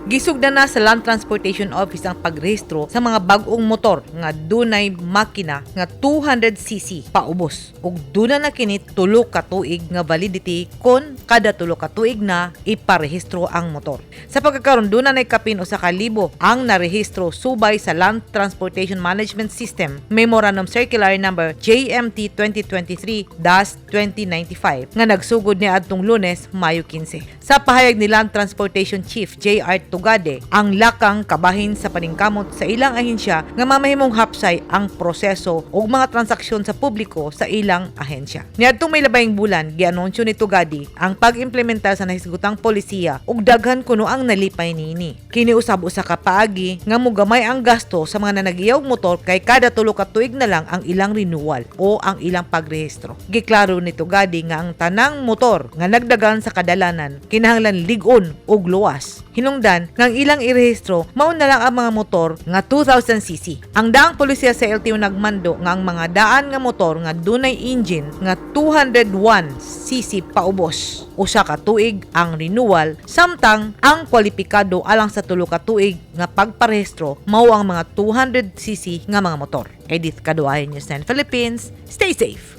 Gisugdan na sa Land Transportation Office ang pagrehistro sa mga bag-ong motor nga dunay makina nga 200 cc paubos. Ug duna na kini 3 ka tuig nga validity kon kada 3 ka tuig na iparehistro ang motor. Sa pagkakaron, duna nay kapin 1,000 ang narehistro subay sa Land Transportation Management System Memorandum Circular Number JMT 2023-2095 nga nagsugod ni adtong Lunes, Mayo 15. Sa pahayag ni Land Transportation Chief J.R. Tugade, ang lakang kabahin sa paningkamot sa ilang ahensya nga mamahimong hapsay ang proseso ug mga transaksyon sa publiko sa ilang ahensya. Niadtong may labayng bulan, gianunsyo ni Tugade ang pag-implementa sa nahisgutang polisiya ug daghan kuno ang nalipay niini. Kini usab usa ka paagi nga mugamay ang gasto sa mga nanagiyaw og motor kay kada 3 ka tuig na lang ang ilang renewal o ang ilang pagrehistro. Giklaro ni Tugade nga ang tanang motor nga nagdagan sa kadalanan kinahanglan lig-on ug luwas. Hinungdan nga ang ilang irehistro mao na lang ang mga motor nga 2000 cc. Ang daang polisiya sa LTO nagmando nga ang mga daan nga motor nga dunay engine nga 201 cc paubos, 1 ka tuig ang renewal, samtang ang kwalipikado alang sa 3 ka tuig nga pagparehistro mao ang mga 200 cc nga mga motor. Edith Kaduay, News 9 Philippines. Stay safe.